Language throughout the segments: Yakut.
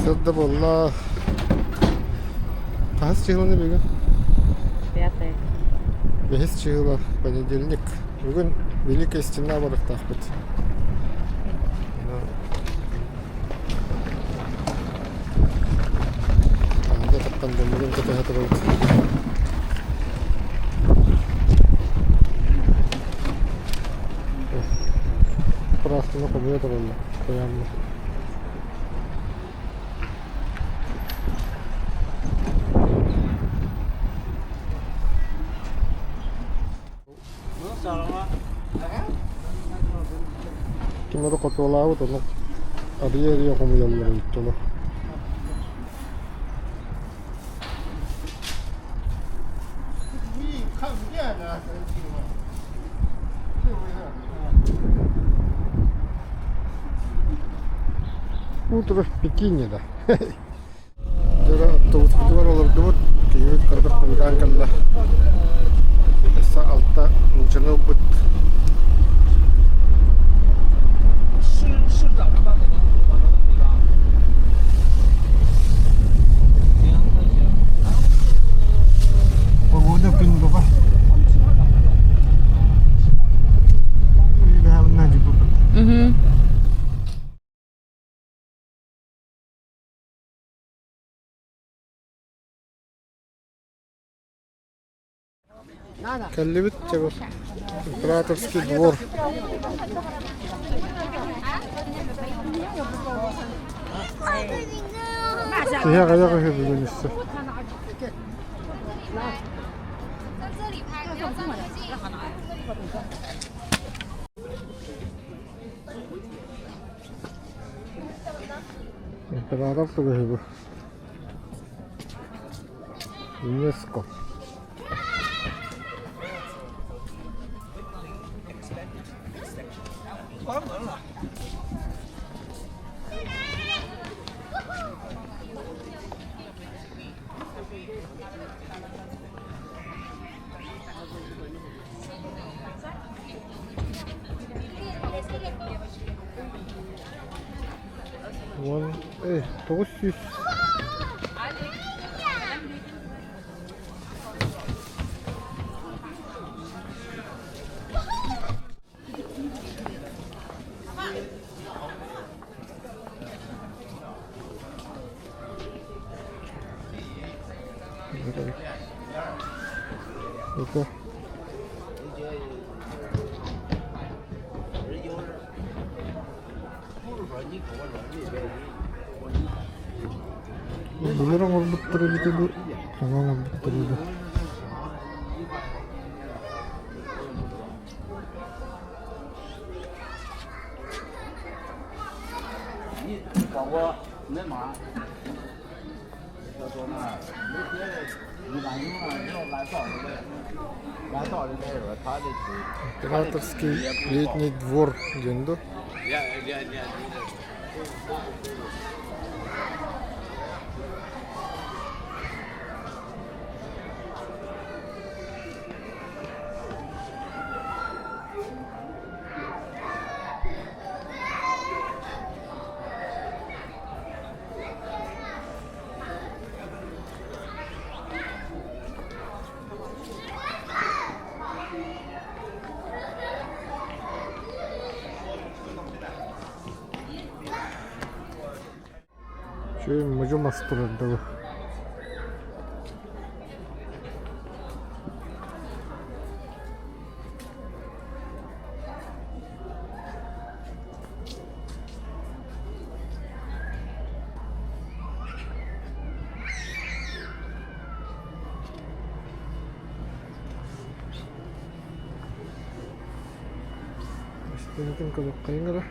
Сырда буолла. Хаһыс чыһыланы бүгүн? Пятое. Бэһис чыһыла, понедельник. Бүгүн Великая Стена барыктаахпыт. Аанда таххан дьоммутун кэтэһэ турабыт. Празднование хомуйа тураллар. Куйааммыт. Ким эрэ хотуолаабыт ону арыйа-арыйа хомуйаллар эбит дьоно. Утро в Пекине, да. Дьэ, автобуспутугар олордубут, киһибит кырдык хойутаан кэллэ. Өссө алта нууччаны ылбыт. Погода күн бөҕө. Кэллибит Императорский двор. Киһи аҕыйах үһү бүгүн өссө. Император тугуһу бу? ЮНЕСКО. Уон, 900 Это Былыр оҥорбуттар эбитэ дуу, саҥа оҥорбуттар дуу. Императорский летний двор диэн дуу? Үчүгэй модьу мас турар дылы. Истибитин көрүөххэйиҥ эрэ.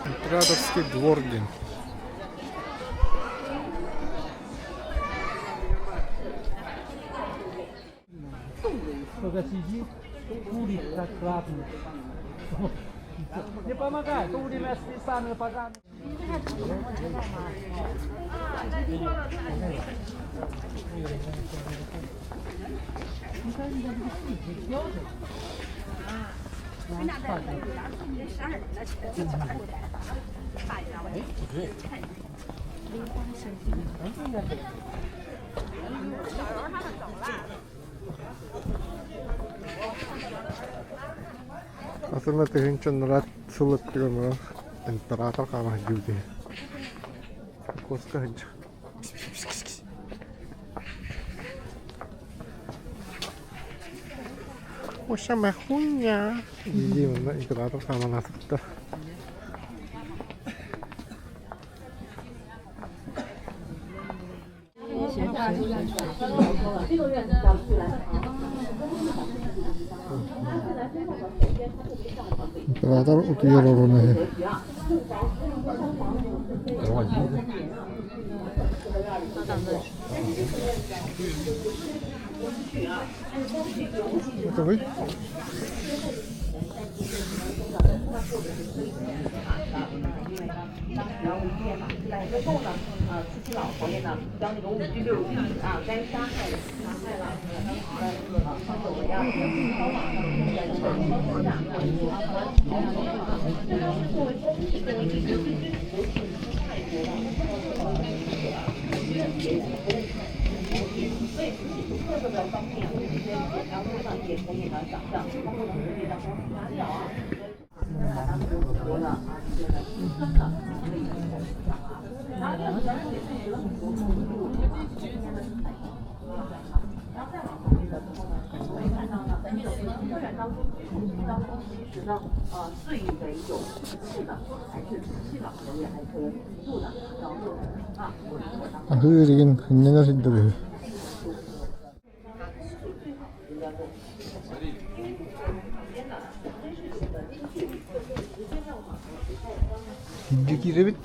Императорский двор диэн. Хас эмэ тыһыынча ынырык сыл өттүгэр баран император хаама сылдьыбыт үһү. Куоска сылдьар. Оша хуйня дии манна император хааман ааспыттар. Император утуйар оруна үһү. Готовый? Аһыыр игин иннэнэр сылдьар үһү. Илдьи киирэбит.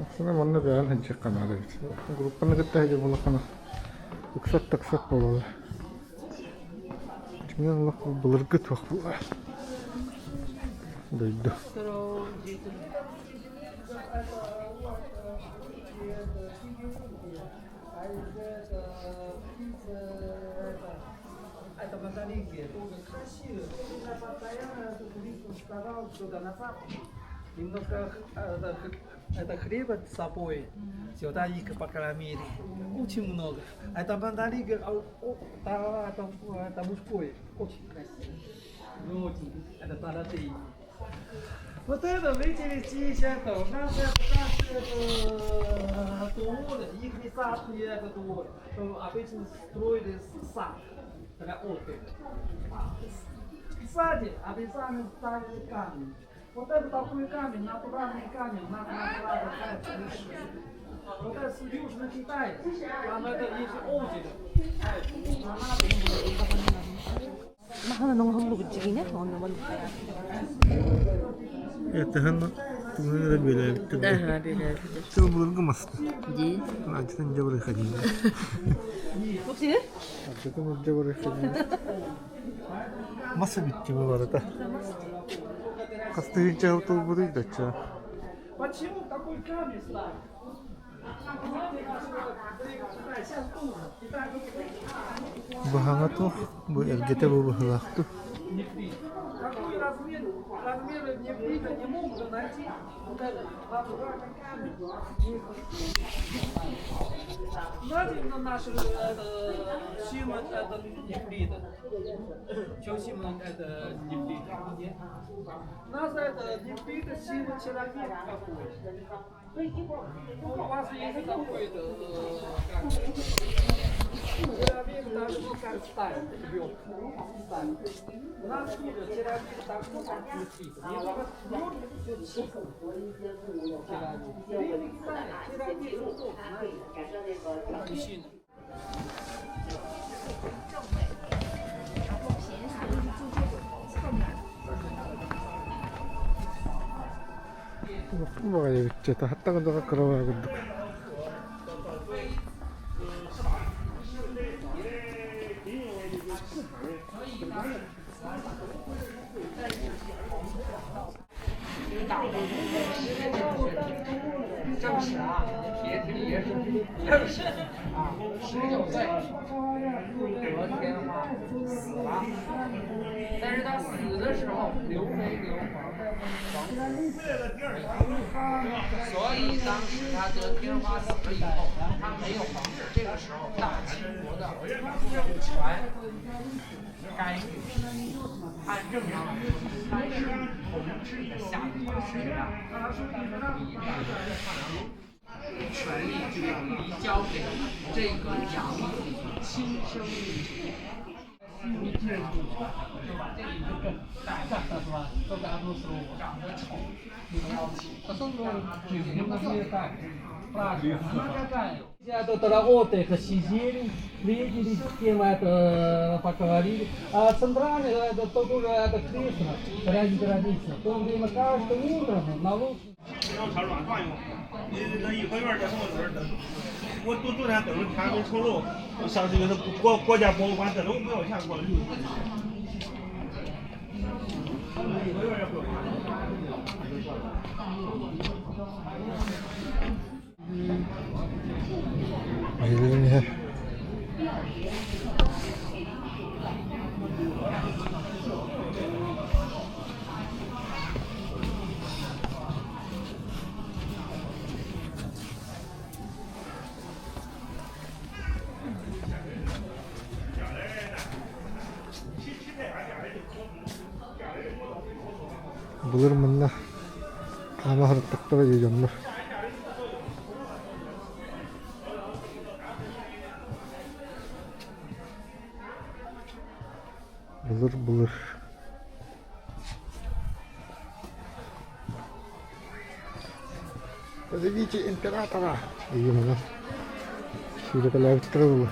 Ахсына манна бэйэм сылдьыахха наада эбит. Группаны кытта сылдьар буоллаххына ыксат-таксат буолаллар. Дьиҥинэн олох былыргы туох буолар дойду. Это хлеба с собой, сюда их покормили. Очень много. Это мандарин, это мужской, очень красивый. Ну, очень, это бородый. Вот это видели здесь, это у нас это, это двор, их сад, это двор. Обычно строили сад для отдыха. Сзади обязательно ставили камень. Вот это такой камень, натуральный камень, натуральный камень. Вот это Южный Китай, там это есть озеро. Этиһэн тугун эрэ бүөлээбиттэр. Аһа, бүөлээбиттэр. Сыл былыргы маста. Дии. Ачытын дьэ барыха дииллэр. Ачытын дьэ барыха дииллэр. Мас эбит дии барыта. Хас тыһыынча тылбытый дачча. Почему такой камень ставят? Баһаҥа туох, бу эргэтэ бу быһыылаах дуу. Размер, размеры нефрита не могут найти. Вот этот натуральный камень. Знаете, на наши это, символ это нефрита. Чем символ это нефрита? Нет. Нас это нефрита символ человека какой. Ну, у вас есть какой-то, как, человек даже, ну, как сталь, лед, сталь. У нас тоже человек такой, как нефрит. Не только твердый, все чистый. Человек. Человек, знаете, мужчина. Улахан баҕайы эбит таһаттан да кыра курдук. Это работает, сидели, видели, с кем это поговорили. А центральный это тоже это кресло, граница. В то время каждое утро на лучше. 要炒软饭用，你那颐和园这什么事儿？我都昨天等着天没瞅着，我上这个国国家博物馆这都不要钱过去。颐和园也不要钱。 Дьиэлэрин иһэ Былыр манна хаама сырыттахтара дии дьоннор. Былыр-былыр Позовите императора! Ийэм сүүрэкэлээбиттэрэ буолуо.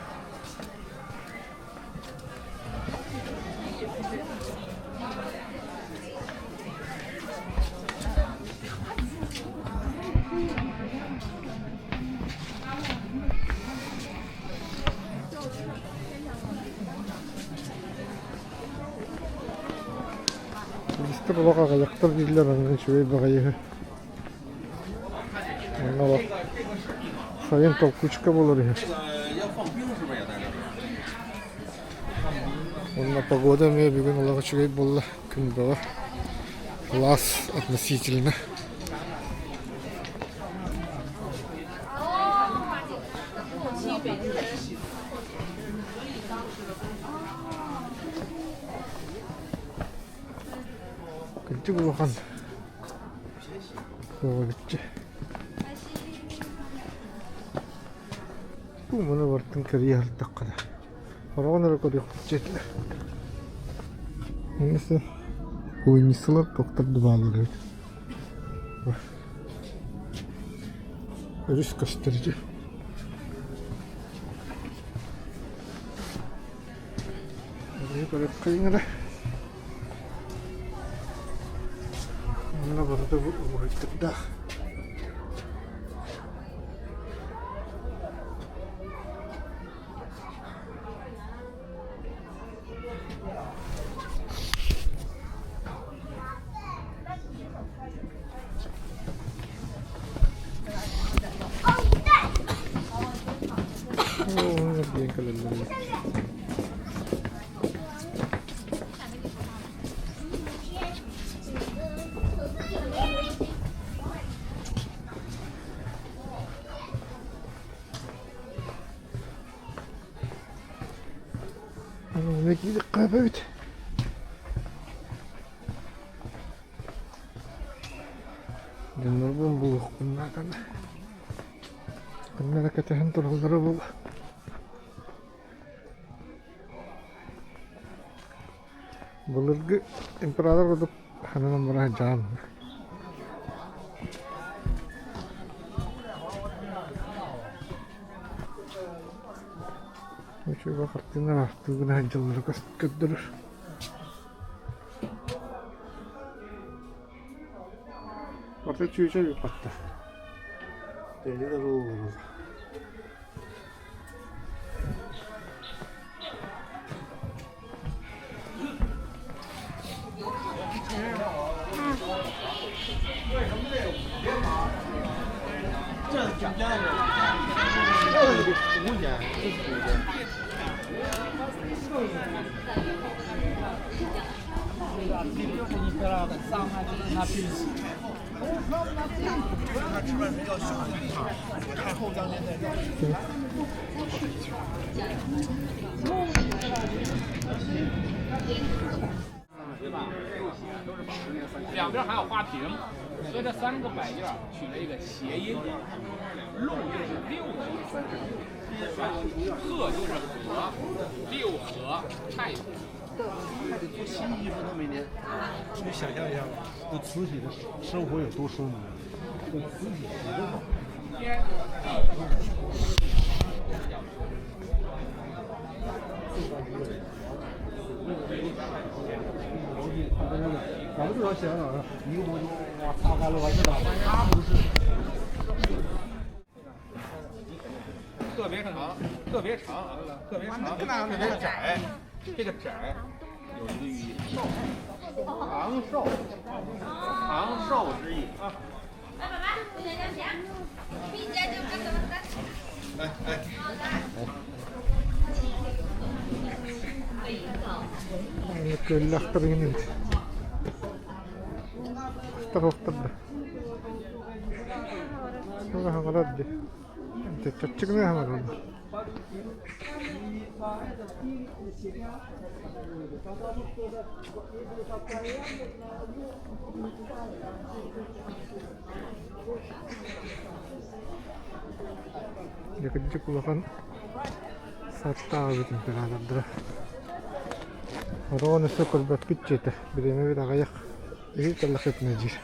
Туристар олох аҕыйахтар дииллэр онон үчүгэй баҕайы Онно олох сайын толкучка буолар үһү. Уонна погода эмиэ бүгүн олох үчүгэй буолла, күн бөҕө. Сылаас относительно. Кырдьык улахан суоҕа Бу маны барытын кэрийэ сырыттахха да хороҕон эрэ көрүөхпүт этилэр. Эмиэ куйнисылар тохтор да бааллар эбит. Өрүс көстөр дьэ. Өрүһү көрүөххэ эрэ. Онно барыта бу уһуйдардаах. Диэн кэлэллэр. Манна киириэххэ эбит. Дьоннорбун булуохпун нааданы. Ханна эрэ кэтэһэн тураллара буолуо. Былыргы император курдук ханан бара сылдьаҕын. Үчүгэй хартыына аахтыы гына сылдьаллара көрдөрөр. Барыта чүөчэ ыыппаттар. Бэйэлэрэ олороллор. 两边还有花瓶，所以这三个摆件取了一个谐音，禄就是六的意思，鹤就是和，六合太平。还得做新衣服呢，每年。你想象一下，那慈禧的生活有多奢靡？那慈禧活得好。咱们至少想想，一个多钟，哇，擦干了完事了。他不是。特别长，特别长，特别长，特别窄。这个窄有一个寓意，寿，长寿，长寿之意啊。来，爸爸，来来。 Көллөхтөр иҥин Ахтар да. Хаҥарар дии. Чаччыгына хаҥарар. Дьэкирдьик улахан сааттаах эбит императордара. Ороон өссө көрбөппүт дьиэтэ, бириэмэбит аҕыйах, иһит кэллэххитинэ диир.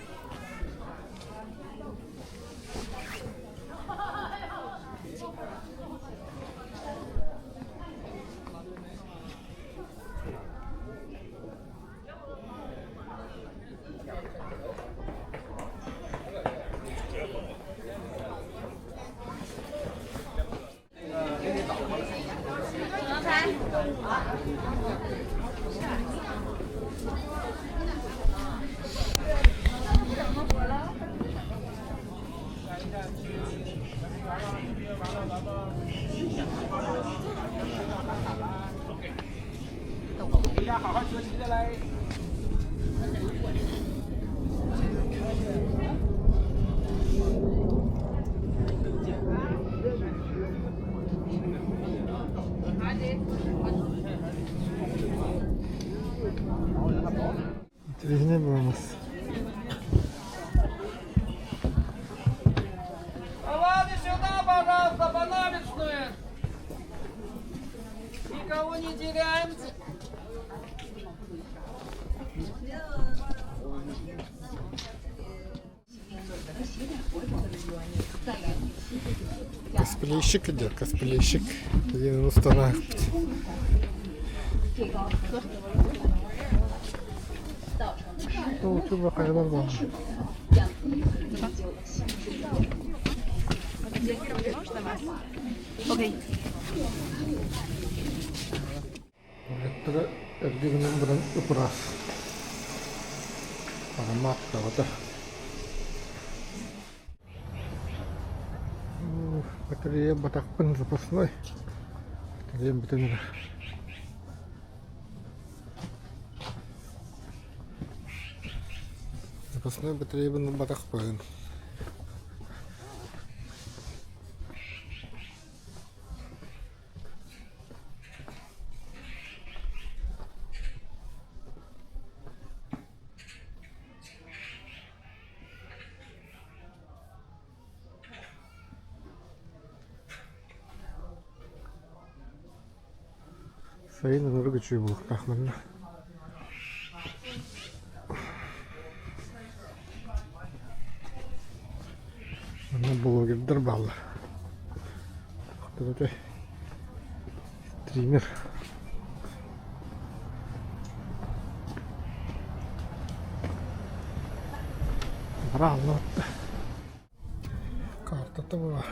Интэриэһинэй буолмас. Ладно, сюда, пожалуйста, по набережную. Никого не теряем. Косплейщик идет, косплейщик. Диэн усталаахпыт. Туучуба хайалар буолла. Окей. Уолаттара эргэ гынан баран ып-ыраас. Арамааттаабата. Батарея батахпын запасной. Батареям бүтэн эрэр. Запасной батареябын ылбатахпын. Сайын ынырык үчүгэй буолуохтаах манна. Манна блогердар бааллар. Туохтар этэй? Стример. Брааллыбатта. Картата буолар.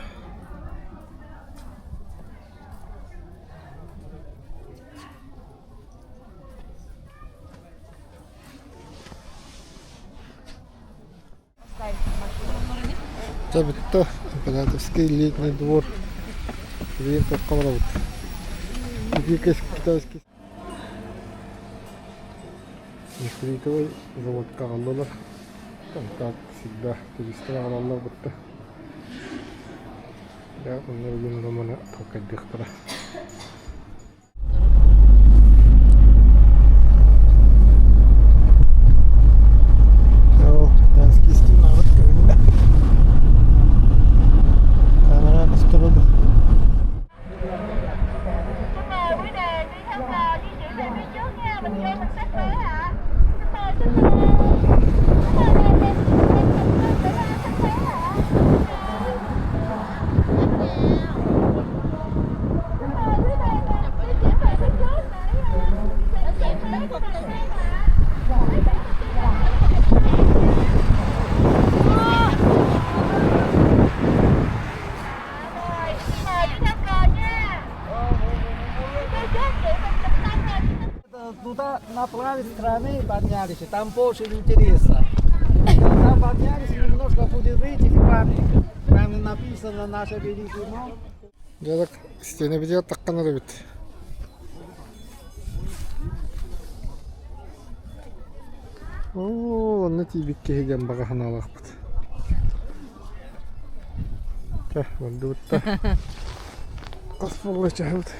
Дьэ бүттэ Императорский летний двор. Билигин туохха барабыт? Китайский нефритовый заводка аҕаллылар. Там как всегда туристар аҕалаллар бытта. Дьэ онно бүгүн романы толкайдыахтара. Туда на правой стороны поднялись, там больше интереса. Там поднялись, немножко будет выйти памятник. Там написано наше великий мол. Дьэ, истиэнэбитигэр таххан эрэбит. Оо, онно тиийбит киһи диэн баҕа санаалаахпыт. Чэ, бардыбыт да. Хос буолла чаһыбыт.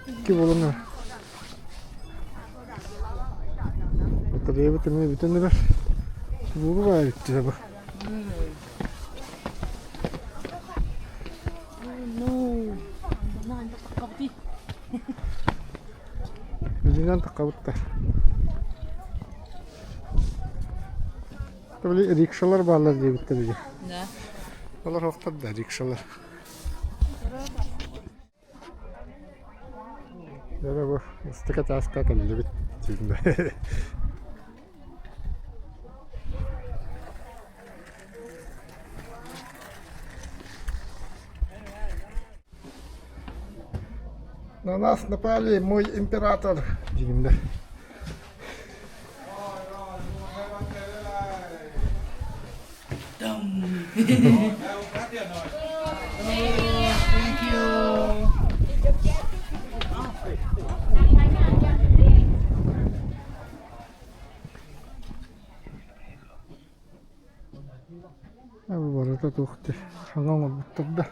Икки буолан Батареябыт эмиэ бүтэн эрэр. Буолу баа эбит дии бу. Билинэн таххабыт да. Били рикшалар бааллар диэбиттэр дии. Да. Олор охтор да рикшалар. Дьэ бу ыстыка чааска кэллибит түүннэ. На нас напали, мой император диигин да. Барыта туох дии саҥа оҥорбуттар да.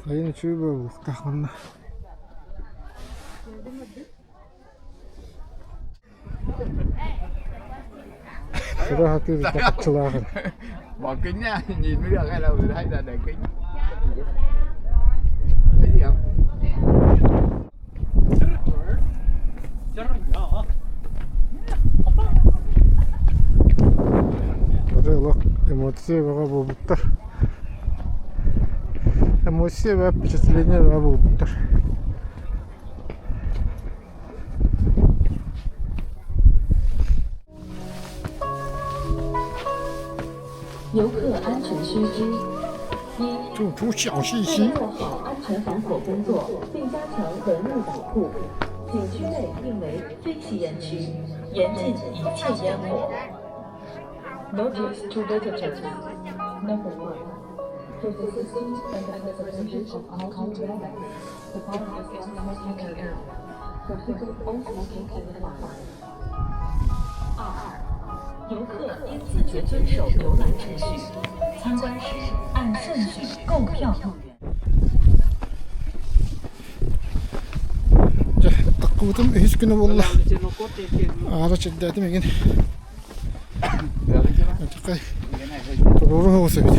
Сайын үчүгэй буолуохтаах манна. Сыра сатыыр хаччылааҕын. Bỏ kính nha, nhìn mới được hay là hay là để kính? Thấy gì không? Бары олох эмоция бөҕө буолбуттар. Эмоция бөҕө, впечатление бөҕө буолбуттар. 做出小信息。Дьэ, тахха Уоппускубутум үһүс күнэ буолла. Аара чэрдээтим игин. Такай туруору соҕус эбит.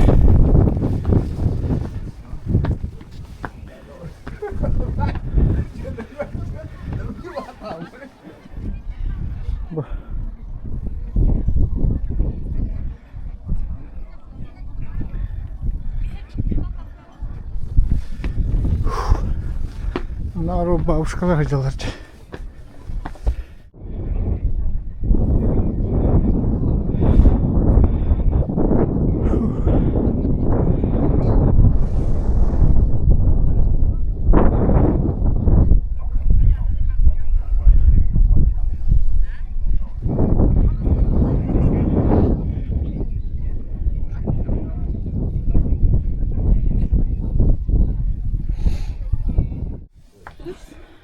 Бу Наару бабушкалар сылдьаллар дии.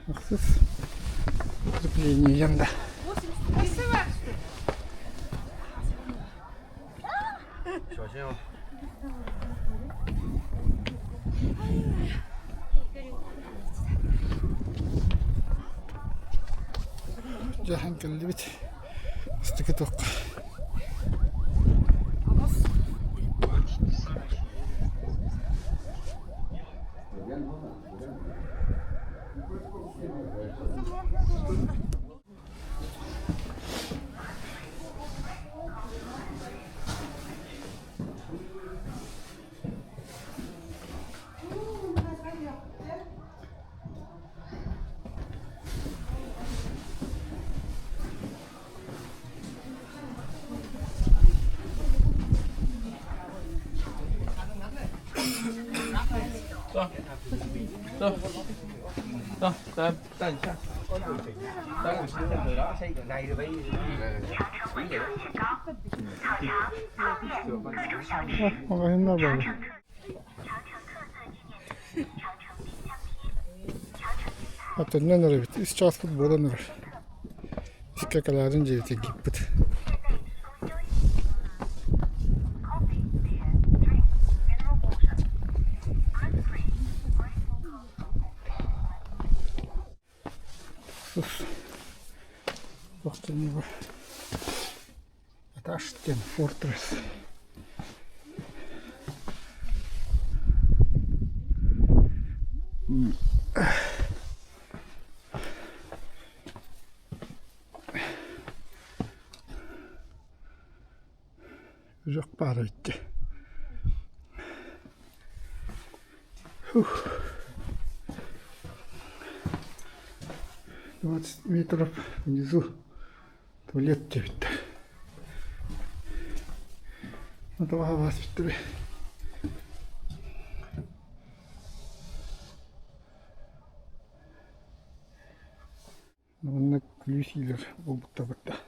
Ахсыс укреплением да. Дьаһан кэллибит. Астыгы туохха. 走，走，走，咱带你下。 Маҕаһыыннар баар. Төннөн эрэбит. Үс чааспыт буолан эрэр. Искэ кэлээрин дьиэбитигэр киирбит. Этаж диэн Fortress. Үрэх баар эбит дии. 20 метров внизу туалет диэбиттэр. Тоҕо Манна күлүүс иилэр буолбуттар да.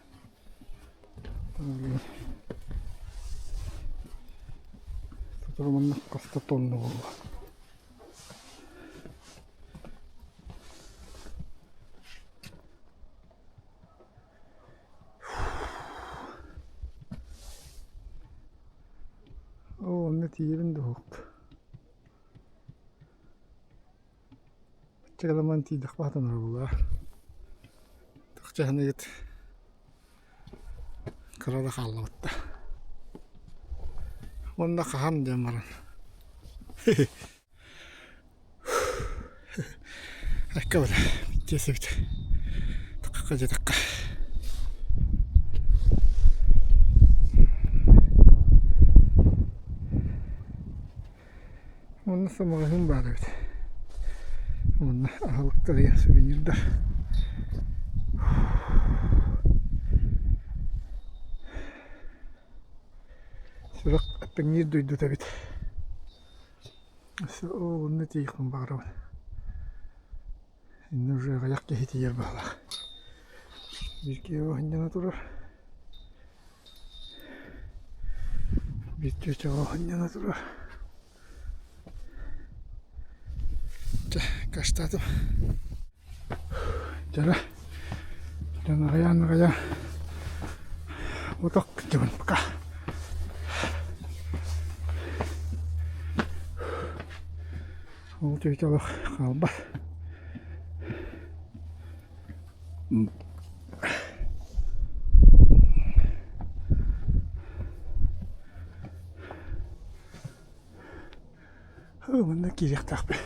Сотору манна хаста тонна буолла. Оо, онно тиийэбин да уһук. Чагаламан тиийдэх баатанар буоллаа. Тахчаһыныгыт кыра да хааллыбыт да. Уонна хаһан диэн баран. Эккэ бара тиэсэбит. Такка дьатакка. Уонна маҕаһыын баар эбит. Уонна аһылыктар диэн сувенирдар. Сүрэх эппэҥниир дойдута эбит. Оо, онно тиийиэхпин баҕарабын. Иннэ уже аҕыйах киһи тиийэр баҕалаах. Биир киһи оһонньоно турар. Биир тетя оһонньоно турар. Чэ, каштаатым. Дьара, дьон аҕыйаан аҕыйаан отох дьыбын пока. Ол тетя олох хаалбат. Манна киириэхтээхпин.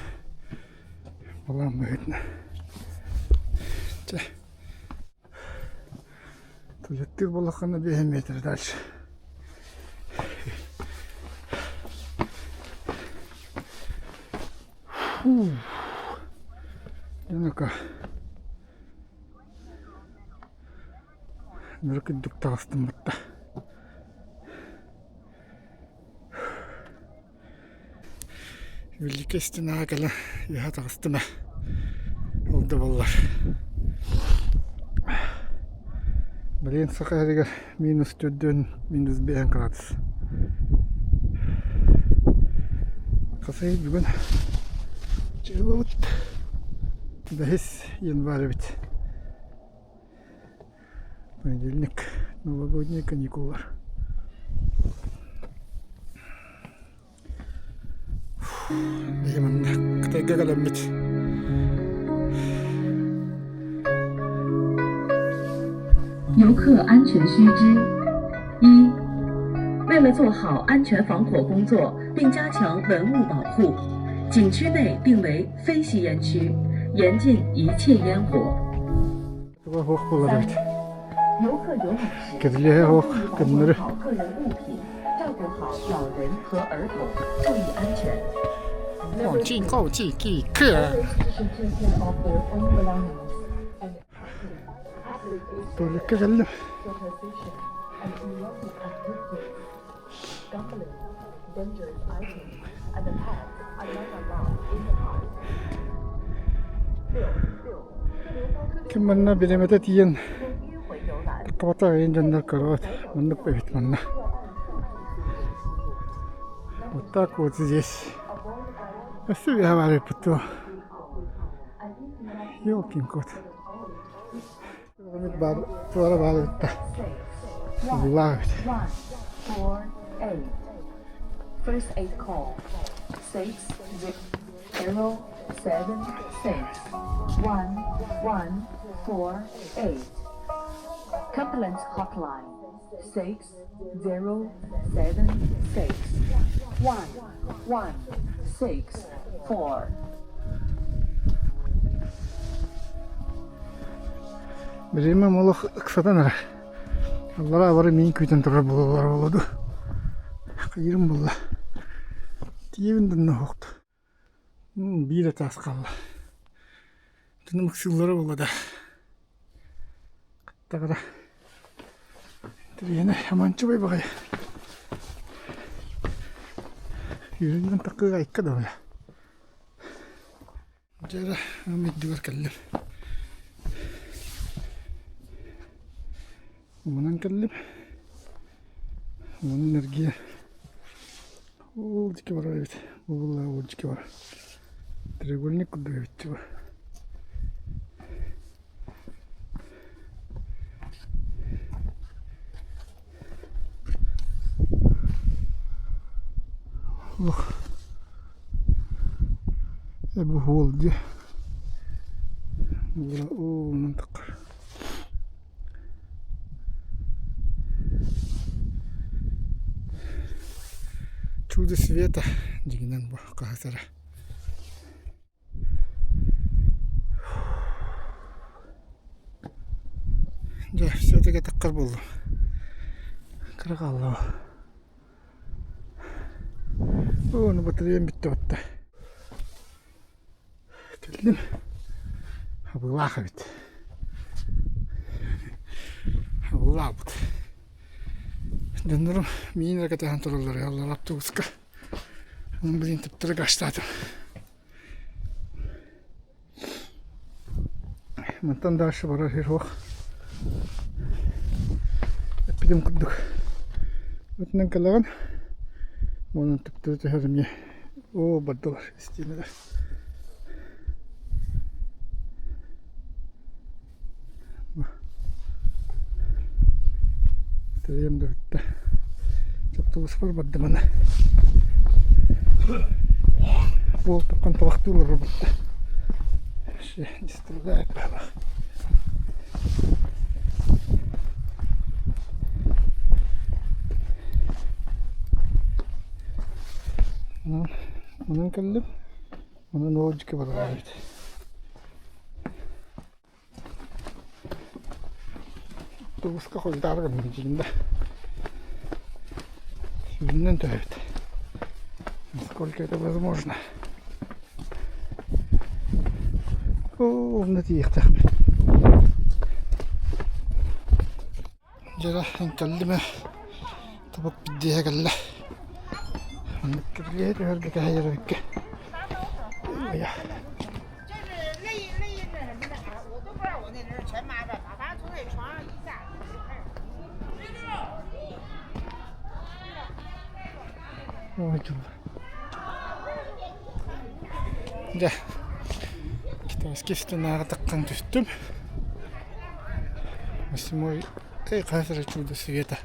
Балаан быһыытынан. Чэ. Туйаттыыр буоллаххына биэһин метр дальше. Фу. Ну-ка. Нырык үрдүк таҕыстым батта. Великэй стенаҕа кэлэн үөһэ таҕыстым ээ. Ол да буоллар. Блин, Саха сиригэр минус төрдүөн, минус биэһэн градус. Хасый бүгүн чыылабыт. Бэһис январь эбит. Понедельник, новогодние каникулы. Биһи манна Кытайга кэлэммит. 游客安全须知：一、为了做好安全防火工作， 并加强文物保护， 景区内定为非吸烟区， 严禁一切烟火。 三、 游客游览时， 注意保管好个人物品， 照顾好老人和儿童， 注意安全。 共进共进即可。Туалетка кэллим. Ким манна бириэмэтэ тиийэн тохтоото эйин дьоннор көрөөт маннык эбит манна. Вот так вот здесь. Өссө үөһэ баар эбиппит дуо? Ёлкин кот. Баар туора баар эбит да. Буллаах эбит. First aid call 6076 1148. Complaints hotline 6076 1164. Бириэмэм олох ыксатан эрэ. Аллараа бары миин күүтэн турар буолаллара буолуо дуу. Хайыырым буолла. Тиийэбин да оһохто. Биир этаас хаалла. Дьонум ыксыыллара буолла да. Таҕара. Тириэнэ аманчыбай баҕайы. Үөрүнэн такыга айка да была. Дьэ эрэ, үрдүгэр кэллим. Уунан кэллим. Уунан эргийэ ол диэки барар эбит. Бу ол диэки барар. Треугольник курдук эбит дии бу. Олох бу уол дии уонан таххар Чудо света дьиҥинэн бу хаһыс эрэ Дьэ, все-таки таххар буоллум. Кыра хаалла Ону батареям бүттэ батта. Кэллим. Абылаах эбит. Абылаабыт. Дьоннорум миин эрэ кэтэһэн тураллар аллар автобуска. Блин, төптөрү гаштаатым. Мантан дальше барар сир суох. Эппитим курдук. Отунан кэлэҕин уонна төптөрү түһэр эмиэ оо бардылар истиэнэлэр. Тэрийэм да бүттэ. Автобуспар бардым аны. Буол тоххон табахтыылар барбытта. Вообще не страдает баба. Онон онон кэллим. Онон ол дьикки бараллар эбит. Автобуска хойутаары гынным дьиҥ да. Сүүннэн төһөбүт. Насколько это возможно. Оо, онно тиийиэхтээхпин. Дьэ, кэллим ээ. Табык биирдиэһэ кэллэ. Маннык кирилиэһи түһэргэ кэһэйэр эбиккэ. Дьэ, китайский стенаҕа таххан түстүм. Восьмой, эй, хас эрэ чудо света.